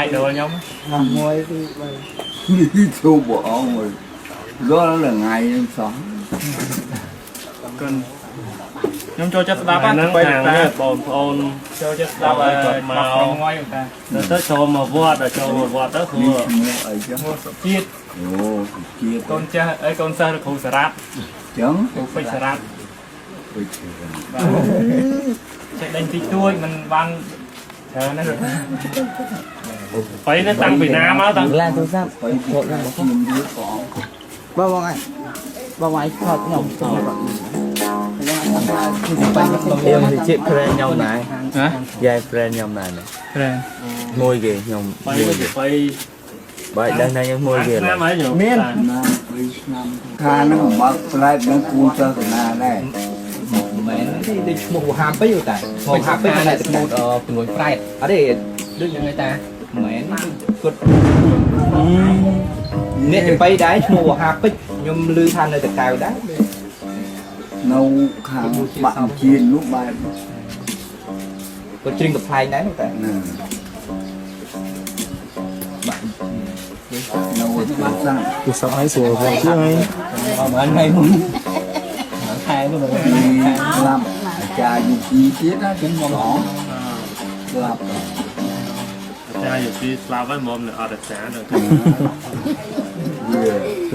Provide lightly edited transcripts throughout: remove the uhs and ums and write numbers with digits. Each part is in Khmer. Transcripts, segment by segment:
idol ខ្ញុំ 1 2 3 នេះចូលបងអង្គរាល់ថ្ងៃនឹងសោះ គុណខ្ញុំចូលចិត្តស្ដាប់ ហ្នឹង បី ខាង តា នេះបងប្អូន ចូលចិត្តស្ដាប់ គាត់មក មកងយតា ទៅចូលមកវត្តដល់ចូលមកវត្តទៅគ្រូ នេះឈ្មោះអីចឹង ឈ្មោះសុជាតិ អូជាតិ កូនចាស់អីកូនសិស្សលោកគ្រូសារ៉ាត់ ចឹង គ្រូពេជ្រសារ៉ាត់ ពេជ្រ បាទចេះដេញតិចតួចមិនបានច្រើនណាស់លោកតា បីនេះតាំងពីណាមកតាំង ឡានទូរស័ព្ទ បីពីខ្ញុំរៀបបង បងបងឯងបងឯងថតខ្ញុំ ខ្ញុំជា friend ខ្ញុំដែរ ណា យាយ friend ខ្ញុំដែរ ប្រែ មួយគេខ្ញុំ បីនេះបី បើដឹងថាខ្ញុំមួយគេ ឆ្នាំហើយញោម មាន ណា3ឆ្នាំខានឹងបើកផ្លែនឹងគូសាសនាដែរ មែនទេដូចឈ្មោះវហាពេជ្រតាឈ្មោះវហាពេជ្រនៅតែឈ្មោះចំនួនប្រែតអត់ទេដូចយ៉ាងឯតាមែនគាត់អ្នកចបៃដែរឈ្មោះវហាពេជ្រខ្ញុំឮថានៅតកៅដែរ នៅខាងបាក់ជានោះបែប គាត់ច្រៀងកំ pl ែងដែរនោះតា ណានៅទូសា ទូរស័ព្ទឲ្យស្រួលផងជាងហើយ ប្រហែលថ្ងៃមុនខែនោះ ស្លាប់អាចារ្យយុគីទៀតណាចឹងមកស្លាប់ អាចារ្យយពីស្លាប់ហើយមកនៅអត់អាចារ្យដល់ វា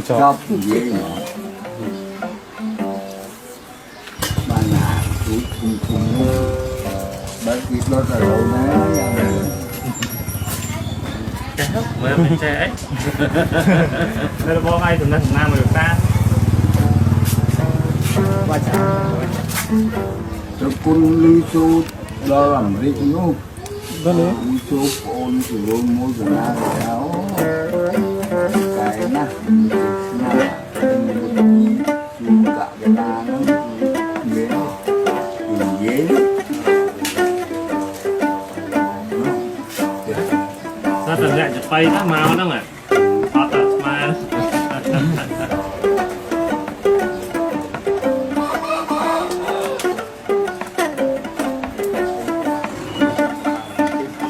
ចប់និយាយមកបានណាទូធំធំបើគេដុតដល់ឡូវណាយ៉ាងណា ចេះមើលមិនចេះអី នៅរបងឯងសំណេះសំណាលមួយលោកតា ទៅគុណលឺសូត្រដល់អាមេរិកនោះលឺសូត្រប្អូនជារួមមួយកណាទៅអូតែណាស់ស្នាជួកកណានោះនិយាយនិយាយ សត្វតែអ្នកចបៃទៅមកហ្នឹងអត់តែស្មាន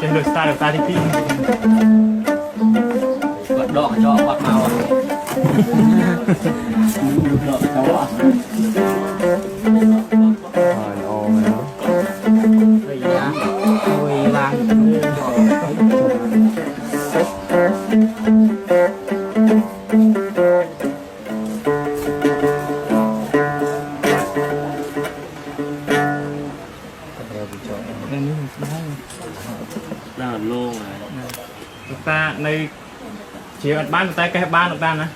ចេះលោកតាលោកតាទី2 គាត់ដកកញ្ចក់គាត់មក ដកទៅអស់ ហើយល្អមែន មួយឡាន នៅនេះមិនស្ដាយ ដល់លងហើយ លោកតានៅជាអត់បានតែកេះបានលោកតាណា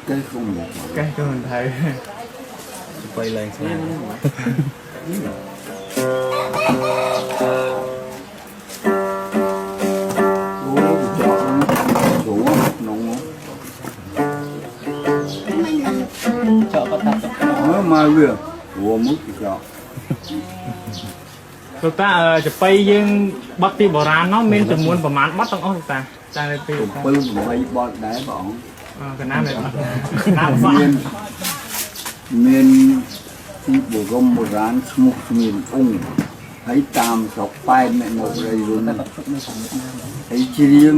គេគុំមក កេះក៏មិនត្រូវ បីឡើងស្នា អូចောက်នោះក្នុង ចក់គាត់តាត់ មកវាវមុខចောက် លោកតាចបៃយើងបត់ពីបុរាណនោះមានចំនួនប្រមាណបត់ទាំងអស់លោកតាចានៅពី 7 8បត់ដែរបង កណាមែនណាសោះ មានមានទីបរមបុរាណឈ្មោះស្មានអង្គហើយតាមស្រុកប៉ែនអ្នកនៅព្រៃរុនហើយច្រៀង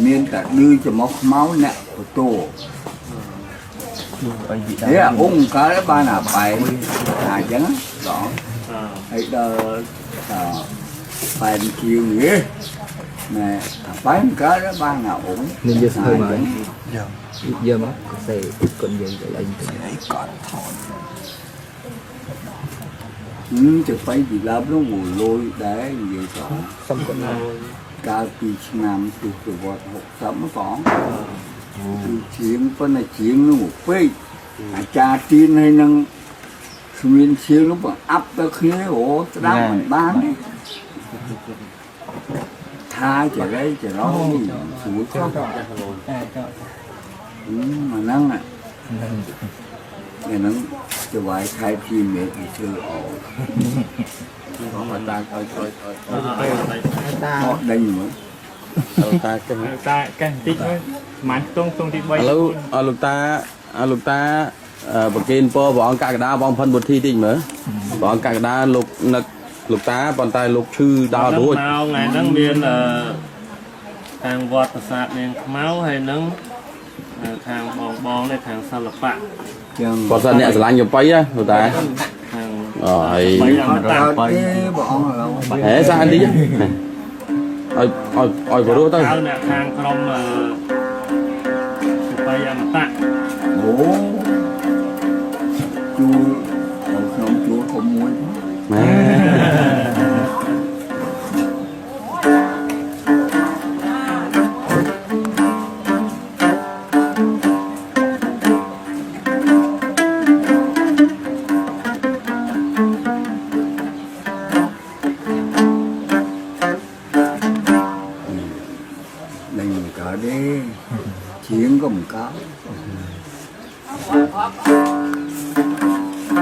មានតែឌឺច្រមុះខ្មៅអ្នកបន្ទោនេះអង្គកើតបានអាប៉ែនអាចឹងបងហើយដល់ប៉ែនជាងនេះណែអាប៉ែនកើតបានអាអង្គ នឹងយកធ្វើមកយកមកកសេគុណយើងទៅអីទៅ ទៅไปពីឡាបនោះមកលយដែរនិយាយទៅ សុំគុណណា កាលពីឆ្នាំទសវត្ស60មកបងគឺជាងប៉ុន្តែជាងនោះមកពេកអាចារ្យទៀនហើយនឹងស្មានជាងនោះបងអាប់ទៅគ្នាអូស្ដាប់មិនបានទេថាចរិយចរោនេះស្រួលខុស តែចក់ មកហ្នឹងអាហ្នឹងចវាយខែពីមេឃធ្វើអោ តាឲ្យឲ្យឲ្យ តា អត់ដេញមើល លោកតាកឹង លោកតាកេះបន្តិចមើលប្រហែលខ្ទង់ខ្ទង់ទី3 ឥឡូវអរលោកតាអរលោកតាប្រគេនពរព្រះអង្គកក្កដាបងផិនបុទ្ធីតិចមើលព្រះអង្គកក្កដាលោកនឹកលោកតាប៉ុន្តែលោកឈឺដល់រួច មកថ្ងៃហ្នឹងមានអឺ ខាងវត្តប្រាសាទនាងខ្មៅហើយនឹងខាងបងបងនេះខាងសិល្បៈ ចឹង គាត់សិនអ្នកស្រឡាញ់ចំបៃហ៎លោកតា ខាង អូហើយ បីអមតៈ អត់ទេបងអង្គឥឡូវ ហេសាក់តិចឲ្យឲ្យឲ្យព្រោះទៅ ហើយអ្នកខាងក្រុមអឺបីអមតៈ អូជួលដល់ក្នុងជួលធំមួយ ម៉ែ នឹងមិនកើតទេជាងក៏មិនកើត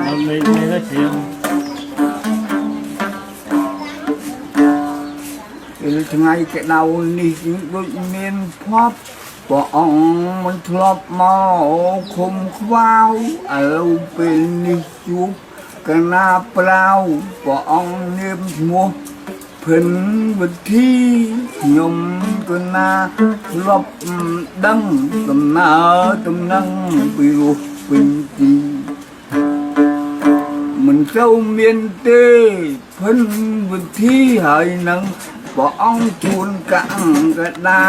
ដល់នេះនេះទៅជាង ពេលថ្ងៃក្តៅនេះដូចមានភពព្រះអង្គមិនធ្លាប់មកឃុំខ្វៅឥឡូវពេលនេះជួបកណាប្រាវព្រះអង្គនាមឈ្មោះភិនវិធីខ្ញុំកណាធ្លាប់ដឹងដំណើរតំណឹងពីរោះពេញទី មិនសូវមានទេភិនវិធីហើយនឹងព្រះអង្គជួនកង្កដា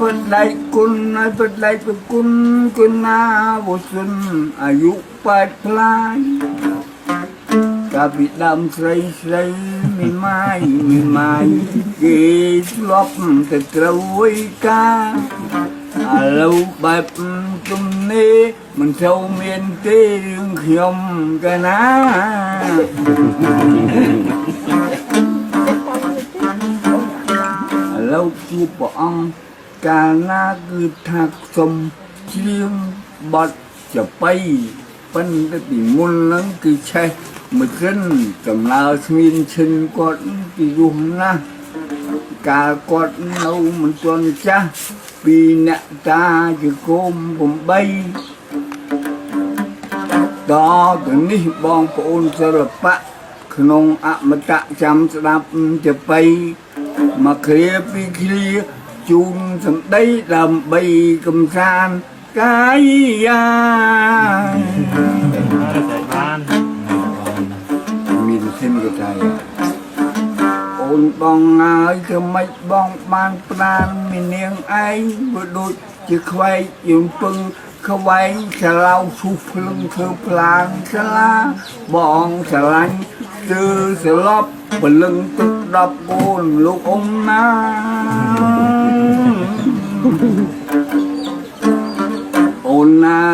បដិគុណហើយបដិប្រគុណគុណាវសុនអាយុ8ផ្លាយកាលពីដើមស្រីស្រីមីម៉ាយមីម៉ាយគេធ្លាប់តែត្រូវវិការ ឥឡូវបែបទំនេរមិនសូវមានទេរឿងខ្ញុំកាណាឥឡូវជួបព្រះអង្គកាលណាគឺថាសុំច្រៀងបត់ចបៃប៉ុន្តែពីមុនហ្នឹងគឺឆេះមួយសិនដំណើរស្មៀនឈិនគាត់ពីរោះណាស់ កាលគាត់នៅមិនទាន់ចាស់ពីអ្នកតាជាគុំ8តទៅនេះបងប្អូនសិល្បៈក្នុងអមតៈចាំស្ដាប់ជាបៃមកគ្រាពីរគ្រាជូនសម្ដីដើម្បីកំសាន្តកាយយា តែបាន មានសិនកថាអូនបងអើយធ្វើម៉េចបងបានប្រានមាននាងឯងវាដូចជាខ្វែកយំពឹងខ្វែងឆ្ឡៅឈូសភ្លឹងធ្វើផ្លាងឆ្លាបងស្រឡាញ់ទើស្លប់ពលឹងទឹក10កូនលោកអ៊ំណា អូនណា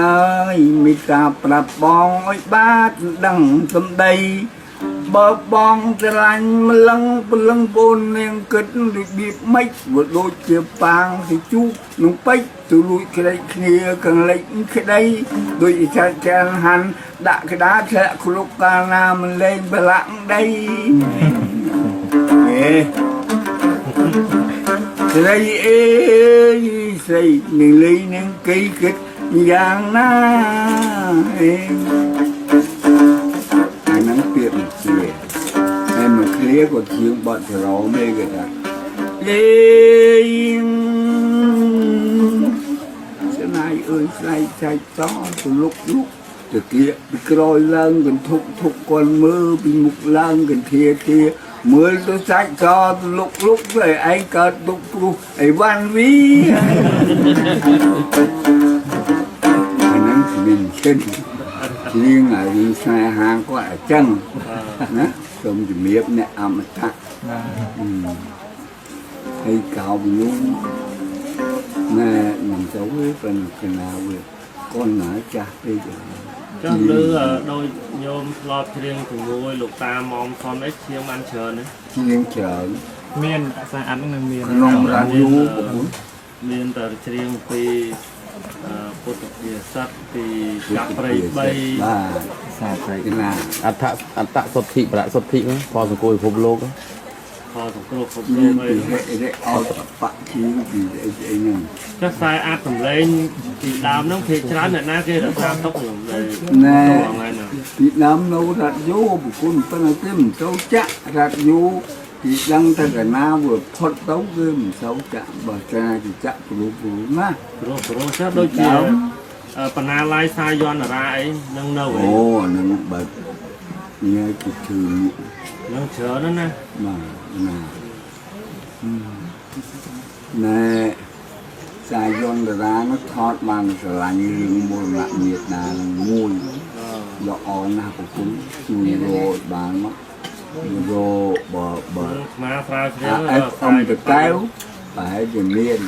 យមេត្តាប្រាប់បងឲ្យបាទដឹងសម្ដីបើបងស្រឡាញ់ម្លឹងព្រលឹងបងនាងគិតរបៀបម៉េចវាដូចជាប៉ាងទៅជូកនឹងពេជ្រទៅលួចក្លែកគ្នាកងលិចក្តីដូចចាត់ចានហាន់ដាក់ក្តារធ្លាក់គ្លុកកាលណាមិនលេងប្រឡាក់ដីហេ ស្រីអេស្រីនឹងលីនឹងគីគិតយ៉ាងណាអេអាហ្នឹងពាក្យមួយជាហើយមួយឃ្លាក៏ជាងបត់សរោមេគេថាលេងស្នាយអើយស្នាយចែកតទៅលុកលុកទៅគៀកពីក្រោយឡើងកន្ធុកធុកគាត់មើលពីមុខឡើងកន្ធាធាមើលទៅសាច់តទៅលុកលុកទៅឯងកើតទុកព្រោះអីវ៉ាន់វីអាហ្នឹងគ្មានឈិនជាងអារឿងស្នេហាគាត់អញ្ចឹងណាសូមជំរាបអ្នកអមតៈហើយកោបនោះណែមិនទៅទេប៉ុន្តែកណាវាកូនណាចាស់ពេក ចុះលើដោយញោមធ្លាប់ច្រៀងជាមួយលោកតាមុំសុនអីច្រៀងបានច្រើនណា ជាងច្រើន មានអាសាអាត់នឹងមាន ក្នុងរ៉ាឌីយ៉ូប្រពន្ធ មានតែច្រៀងពីពុទ្ធភាសិតពីកាប់ព្រៃ3 បាទ សាព្រៃ កណា អដ្ឋអត្តសុទ្ធិប្រសុទ្ធិផលសង្គមពិភពលោក ផលសង្គ្រោះគ្រប់ មាន លោកអី ពីហេរិអោតបៈជាងពីអីអីហ្នឹង ចុះខ្សែអាចសម្លេងពីដើមហ្នឹងភាគច្រើនអ្នកណាគេរក្សាទុកខ្ញុំដែរ ណែ ថ្ងៃហ្នឹង ពីដើមនៅរ៉ាឌីយ៉ូប្រពន្ធប៉ុន្តែគេមិនចូលចាក់រ៉ាឌីយ៉ូ គេដឹងតែកណាវាផុតទៅគឺមិនសូវចាក់បើចាគេចាក់ព្រោះព្រោះណា ព្រោះព្រោះចាស់ដូចជាបណ្ណាល័យសាយន្តរាអីនឹងនៅអី អូហ្នឹងបើញ៉ែគេជឿ នឹងច្រើនណាស់ណា បាទណាណែសាយន្តរានោះថតបានស្រឡាញ់រឿងមរណៈមេតានឹងមួយល្អណាស់ប្រគុណជួយរកបានមករកបើបើ ស្មាស្រាវជ្រាវ អេហ្វអឹមតកែវប្រហែលជាមាន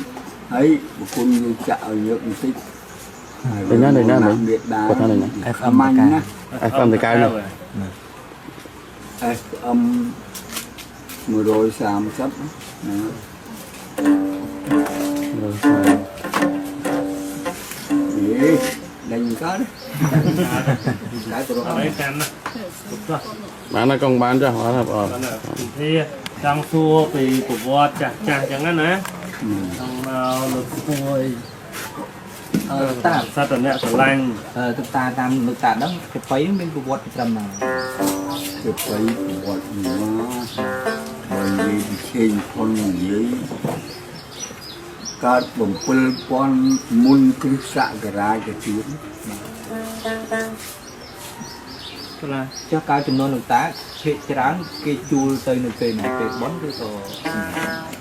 ហើយប្រគុណយើងចាក់ឲ្យញឹកបន្តិច ទៅណាទៅណាមិញ មេតា គាត់ថានៅណា FM ម៉ាញ់ណា FM តកែវនោះ FM 130ណាអេដេញកើត តែព្រោះ អីកាន់ណាទុកចុះ បានហើយកងបានចាស់បានហើយបង បានពីចង់សួរពីប្រវត្តិចាស់ចាស់អញ្ចឹងណាចង់មកលើកស្ទួយ អឺតា សត្វតអ្នកស្រឡាញ់ អឺទឹកតាតាមលោកតាដឹងចាប៉ីមានប្រវត្តិពីត្រឹមណា ទៅទៅប្រវត្តិមកបើនិយាយពីឆេងផុននិយាយកើត7000មុនគ្រិស្តសករាជទៅទៀត ចុះកាលចំនួនលោកតាភាគច្រើនគេជួលទៅនៅពេលណាពេលបុណ្យឬក៏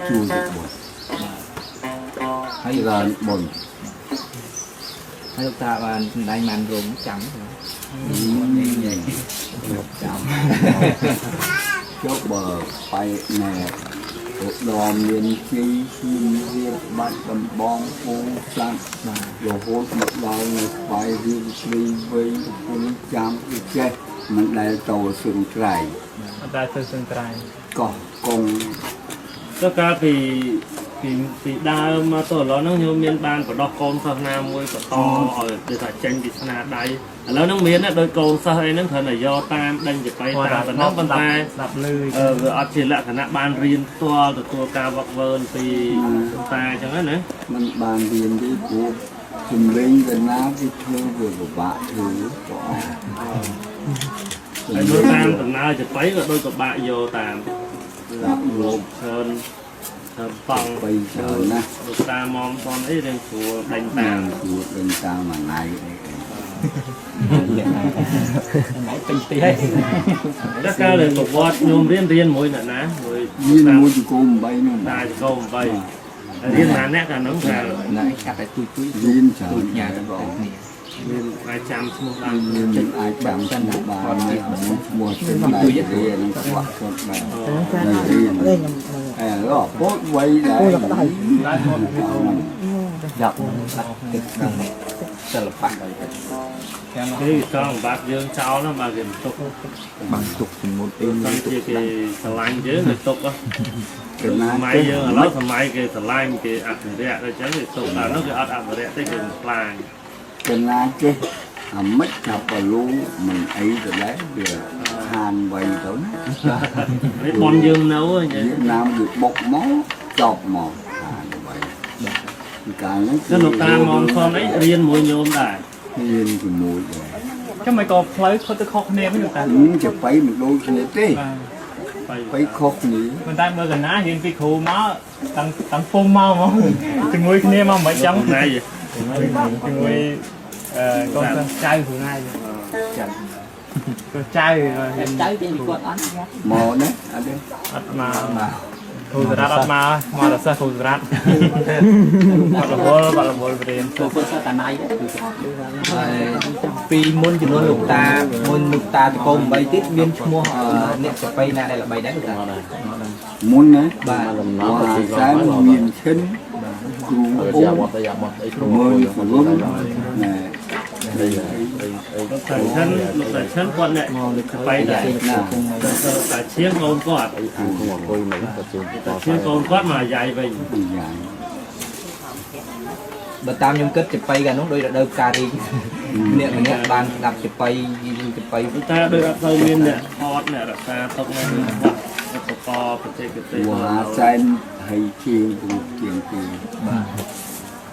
ជួលទៅបុណ្យ ហើយ ច្រើនបុណ្យ ហើយលោកតាបានសម្ដែងបានរោងចាំចាំ ចុះបើបែកណែឧត្តមមានជ័យសៀមរាបបាត់ដំបងពូសត្វរហូតមកដល់នៅស្វាយរៀងស្រីវ័យគុណចាំពិចេះមិនដែលតសឹងត្រៃ អត់ដែលទៅសឹងត្រែង កោះកុង ចុះកាលពីពីពីដើមមកទៅឥឡូវហ្នឹងខ្ញុំមានបានបដោះកូនសិស្សណាមួយបន្តឲ្យគេថាចេញពីស្នាដៃឥឡូវហ្នឹងមានដូចកូនសិស្សអីហ្នឹងគ្រាន់តែយកតាមដេញចបៃតាមប៉ុណ្ណឹងប៉ុន្តែ ស្ដាប់ឮ អឺវាអត់ជាលក្ខណៈបានរៀនផ្ទាល់ទទួលការវឹកវើពីតាអញ្ចឹងណា มันបានរៀនទេព្រោះជំលេងកណាគេធ្វើវាពិបាកធ្វើក៏អស់ ហើយមើលតាមដំណើរចបៃក៏ដូចពិបាកយកតាម ដាក់លោក ច្រើនច្រើនប៉ង់ បីច្រើនណាស់ លោកតាមុំតនអីរៀងស្រួលដេញតាម ស្រួលដេញតាមមួយថ្ងៃអីអី ថ្ងៃពេញផ្ទះហើយ តែកាលដែលប្រវត្តិខ្ញុំរៀនរៀនមួយអ្នកណាមួយ មានមួយជង្គង់8នោះ តាចកោ8រៀនណាអ្នកកាលហ្នឹងកាល ណាកាត់តែទួយទួយ រៀនច្រើន ទួយញ៉ា ដែរបង គ្នា មានអាចចាំឈ្មោះបាន មានអាចចាំឈ្មោះបានឈ្មោះទៅដៃរៀននឹងខ្វះសុទ្ធដែររៀន លេងខ្ញុំ អែរពោតវ័យដែរ យ៉ាប់ទឹកក្នុងសិល្បៈ គេចង់បាត់យើងចោលណាបាទគេមិនទុក បានទុកចំនួនអី តាមជាគេស្រឡាញ់យើងគេទុក កណា សម័យយើងឥឡូវសម័យគេស្រឡាញ់គេអភិរក្សដល់ចឹងគេទុកដល់នោះគេអត់អភិរក្សទេគេមិនខ្លាច កណាចេះអាមិចចាប់បលូមិនអីទៅដែរវាខានវ័យទៅណា នេះបនយើងនៅ វៀតណាមគេបុកមកចប់មកខានវ័យពីកាលហ្នឹង គឺលោកតាមុំសុនអីរៀនមួយញោមដែរ រៀនជាមួយដែរ ចាំមិនក៏ផ្លូវខុសទៅខុសគ្នាវិញលោកតា ចបៃមិនដូចគ្នាទេ បាទ បៃខុសគ្នា ប៉ុន្តែមើលកណារៀនពីគ្រូមកតាំងតាំងពុំមកហ្មងជាមួយគ្នាមកមិនចឹង ណៃ ជាមួយអឺកូនសិស្សចៅគ្រូណា ចាំ កូនចៅរៀន ចៅពីគាត់អត់ មកណាអត់ទេ អត់មកគ្រូសារ៉ាត់អត់មកមកតែសិស្សគ្រូសារ៉ាត់បាត់រវល់បាត់រវល់រៀន ពួកគាត់សតាណៃគឺ ហើយពីមុនចំនួនលោកតាមុនលោកតាតកោ8ទៀតមានឈ្មោះអ្នកចាប៉ីណាដែលល្បីដែរលោកតា មុនណា បាទ លំណ មក ប់ទៅ សែនមានឈិនគ្រូអ៊ុ យ៉ា ំ បត់យ៉ាបត់អីគ្រូ មើលសលុនណែ លោកតាឈិនលោកតាឈិនគាត់អ្នកទៅដែរ ណា លោកតាឈៀងកូនគាត់ អីគ្រូអង្គុយមិនទៅជើងត ឈៀងកូនគាត់មកយាយវិញ យ៉ាង បើតាមខ្ញុំគិតចាប៉ីកាលនោះដូចរដូវផ្ការីកម្នាក់ម្នាក់បានស្ដាប់ចាប៉ីចាប៉ី តែដូចអត់សូវមានអ្នកថតអ្នករក្សាទុកនៅវត្តឧបករណ៍បច្ចេកទេស វ៉ាសែនហើយជាងគ្រូជាងគេ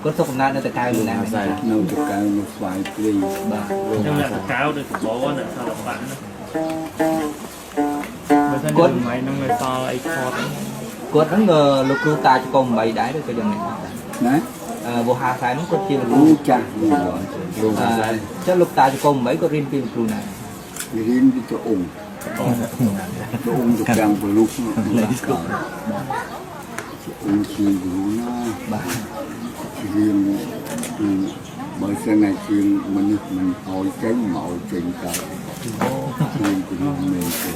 គាត់សុខកំណើតនៅតកៅណា នៅតកៅនៅស្វាយព្រៃ បាទ ចឹងអ្នកតកៅដូចកបោអ្នកសិល្បៈណា បើ សិន គាត់ ថ្ងៃហ្នឹងនៅសល់អីថតអី គាត់ហ្នឹងលោកគ្រូតាចកុំ8ដែរឬក៏យ៉ាងណា ណា អឺវោហាខ្សែហ្នឹងគាត់ជាលោក គ្រូចាស់មួយ លោក អឺចុះលោកតាចកុំ8គាត់រៀនពីលោកគ្រូណា រៀនពីព្រះអង្គព្រះអង្គទៅចាំប្រលុកនោះអង្គជាគ្រូណា បាទ រៀនបើសិនណាជាមនុស្សមិនឲ្យចេញមកឲ្យចេញទៅជាគ្រូមេទេ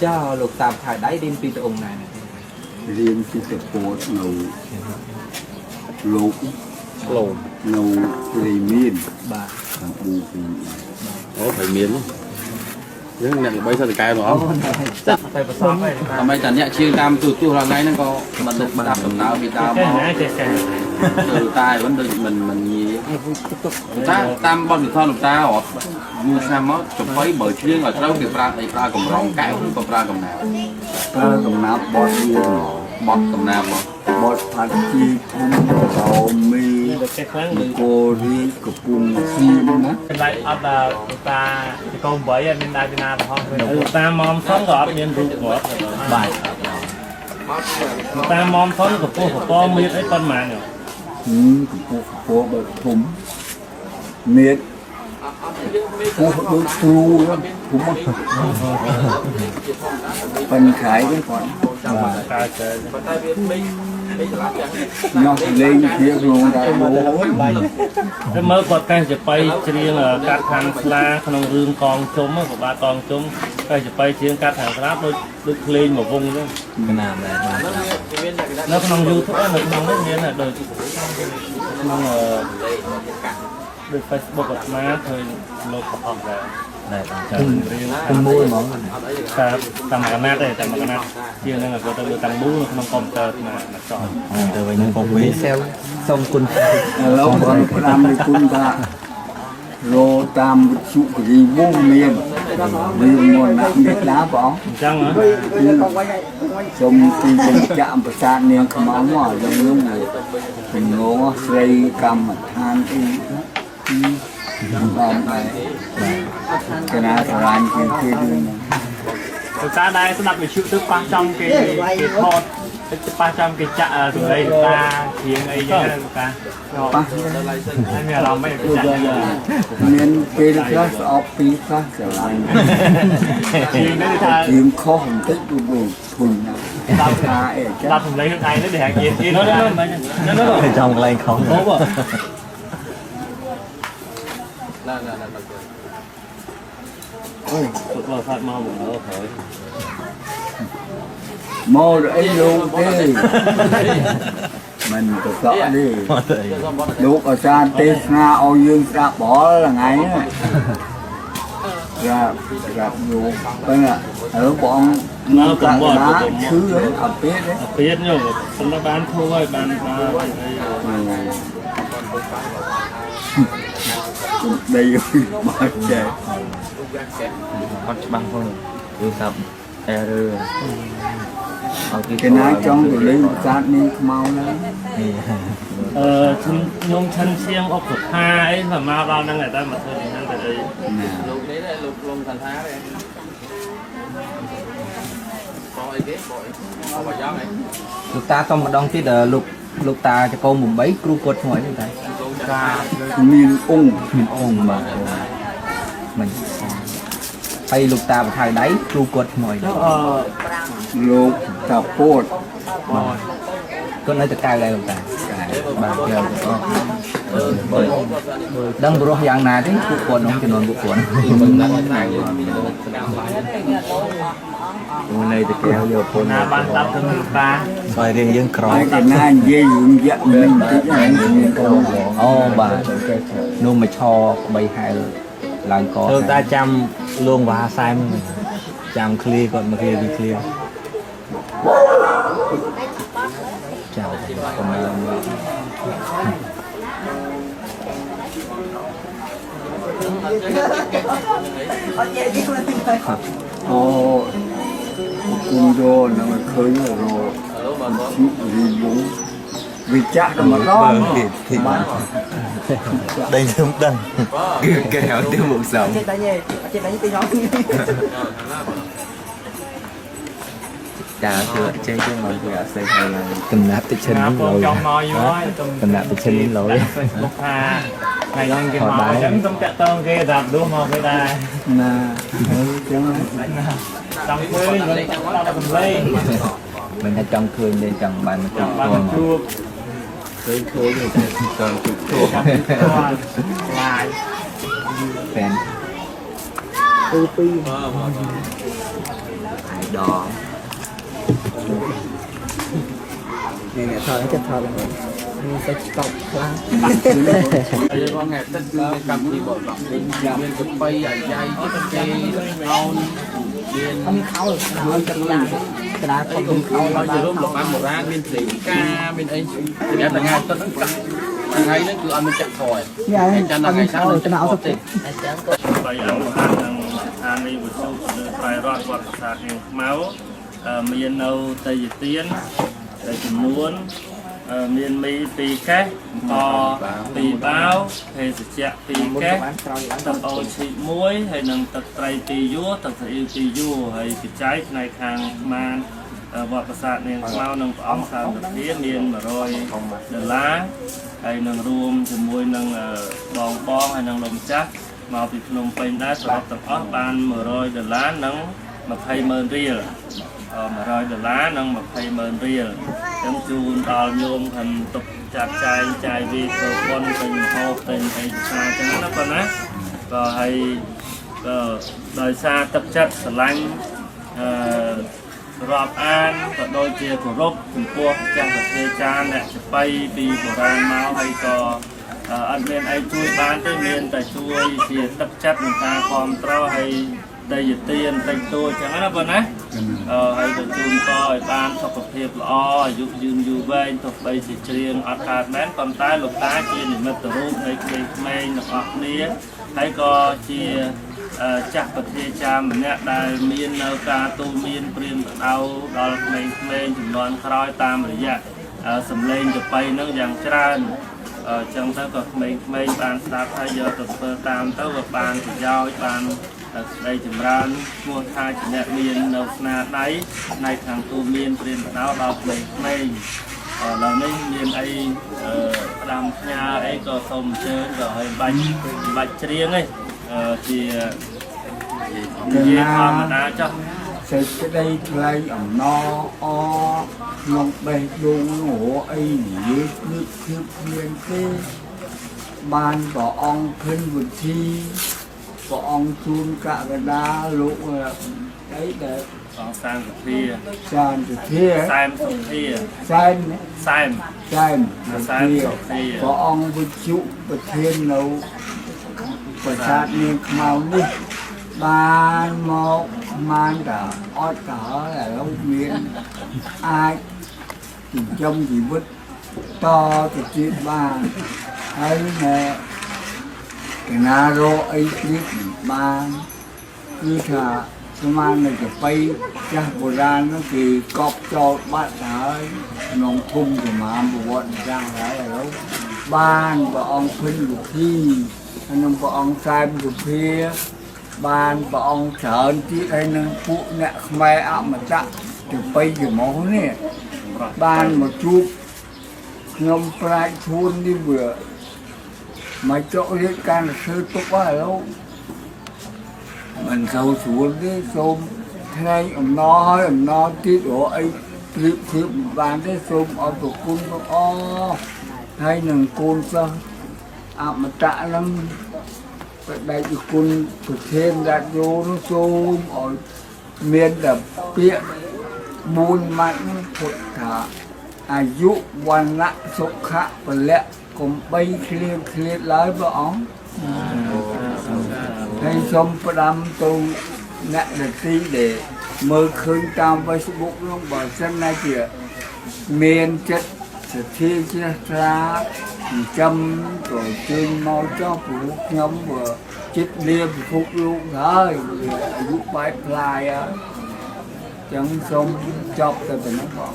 ចុះលោកតាថៅដៃរៀនពីព្រះអង្គណា រៀនពីតពតនៅលោក ក្លូន នៅព្រៃមាន បាទ ខាងប៊ូព្រៃមាន អូប្រមានហ្នឹងអ្នកល្បីសិតតកែហ្មង តែប្រសពអី ដើម្បីតែអ្នកជាងតាមទូទស្សន៍ថ្ងៃហ្នឹងក៏មិនស្ដាប់ដំណើរពីដើម ចេះ មក ណាចេះចេះ ទៅតាយវិញដូចមិនមិនងាយតាតាមបទពិសោធន៍លោកតារាប់យូរឆ្នាំមកចំបៃបើច្រៀងឲ្យត្រូវគេប្រើអីប្រើកម្រងកែវឬក៏ប្រើកំណាប ប្រើកំណាប់បត់វា បត់កំណាបមក បត់ផាត់ជីធំតោមី បើចេះខ្លាំងដូច គោរីកំពុងសៀមណា ចម្លែកអត់ដល់តាចកុំ8អត់មានដែរពីណាប្រហោះវិញ លោកតាមុំសុនក៏អត់មានរូបគាត់ បាទ លោកតាមុំសុនកម្ពស់កពមៀតអីប៉ុន្មាន ហឹមកំពុះកំពោះបើធំមៀតពោះដូចទ្រូធំប៉ិនខៃហ្នឹងគាត់ តើចេះ នោះលេងគ្នាខ្លួនដែរអូយ តែមើលគាត់កេះចបៃច្រៀងកាត់ខាងស្លាក្នុងរឿងកងជុំក៏បាទកងជុំកេះចបៃច្រៀងកាត់ខាងស្លាដូចដូចភ្លេងមួយវងអញ្ចឹង កណាដែរបាទ នៅក្នុង YouTube នៅក្នុងនេះមានដូចក្នុងដូច Facebook អាត្មាឃើញលោកប្រហោះដែរ ដែរបាទ ចាំរៀង ទាំងមូលហ្មង តាមតាមកណាត់ទេតាមមកណាត់ជាងហ្នឹងគាត់ទៅលើតាំងមូលនៅក្នុងកុំព្យូទ័រអាត្មាមកចោល ទៅវិញនឹងកុំវិញ សែវសូមគុណ ឥឡូវគាត់ផ្ដាំឲ្យគុណថារោតាមវិទ្យុគិរីវងមានមានមនៈមេត្តាបង អញ្ចឹងហ៎ សូមទីបញ្ចាក់ប្រាសាទនាងខ្មៅមកយ៉ាងនោះទំនងស្រីកម្មដ្ឋានអីបានដែរកណាស្រឡាញ់គេគេរឿងហ្នឹង លោកតាដែរស្ដាប់វិទ្យុទៅប៉ះចំគេគេថតទៅប៉ះចំគេចាក់សម្លេងលោកតាច្រៀងអីចឹងណាលោកតា ប៉ះ ហើយមានអារម្មណ៍មិនគេចាក់ មានពេលខ្លះស្អប់ពីខ្លះស្រឡាញ់ ច្រៀងនេះថា ជាងខុសបន្តិចគឺធុញណាស់ថាអីចឹង ស្ដាប់សម្លេងខ្លួនឯងនេះដែលអៀនអៀន នោះនោះនោះនោះ ចំកន្លែងខុស អូបង អើយ គាត់មកសាត់មកមកក្រោយ មកអីលោកទេមិនទៅសក់ទេលោកអាចារ្យទេសនាឲ្យយើងស្ដាប់បលថ្ងៃហ្នឹងក្រាបក្រាបលោកប៉ុន្តែឥឡូវបង នៅកំបត់ ឈឺអត់ពេកទេ អព្រាតញោមប៉ុន្តែបានធូរហើយបានបានអី ដីបើចេះ អត់ច្បាស់ផងទូរស័ព្ទ error ឲ្យគេ គេណាចង់ទៅលេងប្រាសាទនាងខ្មៅណា អឺខ្ញុំឆិនឈៀងអុកសុផាអីមកដល់ហ្នឹងតែមកធ្វើនេះហ្នឹងទៅអី លោកនេះលោកលងសន្តាទេបោអីគេបោអីបោបាយ៉ាងអី លោកតាសុំម្ដងទៀតលោកលោកតាចកុំ8គ្រូគាត់ឈ្មោះអីទេតា មានអង្គ មានអង្គបាទមិនហើយលោកតាបថៅដៃគ្រូគាត់ឈ្មោះអី អឺ លោកតាពោត គាត់នៅតកៅដែរលោកតាបាទយកដឹងព្រោះយ៉ាងណាទេពួកគាត់នោះចំនួនពួកគាត់ នៅតកែវយកពុន ណាបានស្ដាប់ទៅលោកតា ស្វ័យរៀងយើងក្រ ហើយគេណានិយាយរឿងយៈមិនបន្តិចហ្នឹងមានក្រុម អូបាទនោះមកឆក្បីហែលឡើងក លោកតាចាំលងវ៉ាសែមចាំឃ្លីគាត់មកឃ្លីពីឃ្លីចាំកុំឲ្យឡើង អូគុំយោនឹងឃើញរោជីរីវង វាចាក់តែម្ដងបាន Đây không đăng. គេហៅtiêu mục sống ចេះដេញទេចេះដេញពីនោះ តាគឺអត់ចេះទេមកគឺអត់ស្អីហើយឡើង កំណាប់តិចឈិន ណា នេះលយ បងចង់មកយូរហើយ កំណាប់តិចឈិននេះលយ Facebook ថាថ្ងៃហ្នឹងគេមកអញ្ចឹងសុំតាក់តងគេតាមដួសមកគេដែរ ណាហើយចឹង ចង់ឃើញដល់សំឡេង មិនថាចង់ឃើញទេចង់បានមកជួ ចង់បាន បផ្ទាល់ ជួប ឃើញឃើញតែចង់ជួបផ្ទាល់ ចង់ជួបផ្ទាល់ឡាយ ហ្វេន អាយដង នេះនេះថតចិត្តថតហ្នឹងមានសាច់ស្កប់ខ្លាំង ហើយរាល់ថ្ងៃអាទិត្យគឺមានកម្មវិធីបរិបទមានកាហ្វេអាយ៉ៃគេអោនមាន អត់មានខោហើយទឹកឡាកដា អី ខោ ក៏ ខោ ហើយជារួមលបាំបុរាណមានភ្លេងការមានអីសម្រាប់តែថ្ងៃអាទិត្យហ្នឹងថ្ងៃហ្នឹងគឺអត់មានចាក់ថយ នេះឯង ចាំដល់ថ្ងៃសៅរ៍នឹង ទៅ ចាក់ អត់ ថយទេ បីអង្គការនិងស្ថានីយ៍វិទ្យុលើត្រៃរតវត្តប្រាសាទនាងខ្មៅមាននៅតេយទានដែលចំនួនមានមី2កេះអង្គ2បាវភេសជ្ជៈ2កេះទឹកអូឈី1ហើយនិងទឹកត្រី2យួរទឹកស៊ីអ៊ីវ2យួរហើយបច្ច័យផ្នែកខាងមានវត្តប្រាសាទនាងខ្មៅនិងព្រះអង្គសាមធាមាន100ដុល្លារហើយនឹងរួមជាមួយនឹងបងបងហើយនឹងលោកម្ចាស់មកពីភ្នំពេញដែរសរុបទាំងអស់បាន100ដុល្លារនិង200,000រៀល100ដុល្លារនិង200,000រៀលអញ្ចឹងជូនដល់ញោមខាងទុកចាត់ចែងចាយវាធ្វើបុណ្យទិញហូបទិញអីសាអញ្ចឹងណាប៉ុណ្ណាក៏ហើយក៏ដោយសារទឹកចិត្តស្រឡាញ់អឺរាប់អានក៏ដូចជាគោរពចំពោះចាស់ប្រធាចារ្យអ្នកចាប៉ីពីបុរាណមកហើយក៏អត់មានអីជួយបានទេមានតែជួយជាទឹកចិត្តក្នុងការគ្រប់គ្រងហើយដីយទានតិចតួចចឹងណាបងណាហើយក៏ជូនតឲ្យបានសុខភាពល្អអាយុយឺនយូរវែងទោះបីជាច្រៀងអត់កើតមែនប៉ុន្តែលោកតាជានិមិត្តរូបនៃក្មេងៗទាំងអស់គ្នាហើយក៏ជាចាស់ប្រធាចារ្យម្នាក់ដែលមាននៅការទូមានព្រាមបដៅដល់ក្មេងៗចំនួនក្រោយតាមរយៈសម្លេងចាប៉ីនឹងយ៉ាងច្រើនអញ្ចឹងទៅក៏ក្មេងៗបានស្ដាប់ហើយយកទៅធ្វើតាមទៅក៏បានប្រយោជន៍បានស្ដីចម្រើនឈ្មោះថាជាអ្នកមាននៅស្នាដៃផ្នែកខាងទូមានព្រាមបដៅដល់ក្មេងៗឥឡូវនេះមានអីផ្ដាំផ្ញើអីក៏សូមអញ្ជើញក៏ឲ្យបាច់ច្រៀងឯងជានិយាយធម្មតាចុះ សេចក្តីថ្លែងអំណរអក្នុងបេះដូងរអីនិយាយគឺគឺគ្មានទេបានព្រះអង្គភិនវិធីព្រះអង្គជូនកកដាលោកអីដែល អង្គសានសុធា សានសុធា សែមសុធា សែម សែម សែម សែមសុធា ព្រះអង្គវិទ្យុប្រធាននៅប្រាសាទនាងខ្មៅនេះបានមកបានតែអត់ទៅហើយឥឡូវមានអាចចិញ្ចឹមជីវិតតទៅទៀតបានហើយណែកណារកអីទៀតមិនបានគឺថាស្មាននៅចាប៉ីចាស់បុរាណនោះគេកប់ចោលបាត់ទៅហើយក្នុងធំប្រមាណប្រវត្តិសាស្ត្រហើយឥឡូវបានព្រះអង្គភិនវិធីហើយនឹងព្រះអង្គសែមសុភាបានព្រះអង្គច្រើនទៀតហើយនឹងពួកអ្នកខ្មែរអមតៈចាប៉ីច្រមុះនេះបានមកជួបខ្ញុំប្រាជ្ញធួននេះវាមកចុករៀបការធ្វើទុកហើយឥឡូវមិនសូវស្រួលទេសូមថ្លែងអំណរហើយអំណរទៀតរកអីប្រៀបធៀបមិនបានទេសូមអរព្រគុណព្រះអង្គហើយនឹងកូនសិស្សអមតៈហ្នឹងបដិគុណប្រធានរាជយោនោះសូមឲ្យមានតែពាក្យ4ម៉ាត់ហ្នឹងពុទ្ធថាអាយុវណ្ណៈសុខៈពលៈកុំបីឃ្លៀងឃ្លាតឡើយព្រះអង្គហើយសូមផ្ដាំទៅអ្នកដទៃដែលមើលឃើញតាម Facebook នោះបើសិនណាជាមានចិត្តសទ្ធាជ្រះថ្លាចិញ្ចឹមក៏ជើញមកចុះព្រោះខ្ញុំវាចិត្តលាពិភពលោកហើយវាអាយុបែបផ្លាយហើយចឹងសូមចប់តែប៉ុណ្ណឹងបង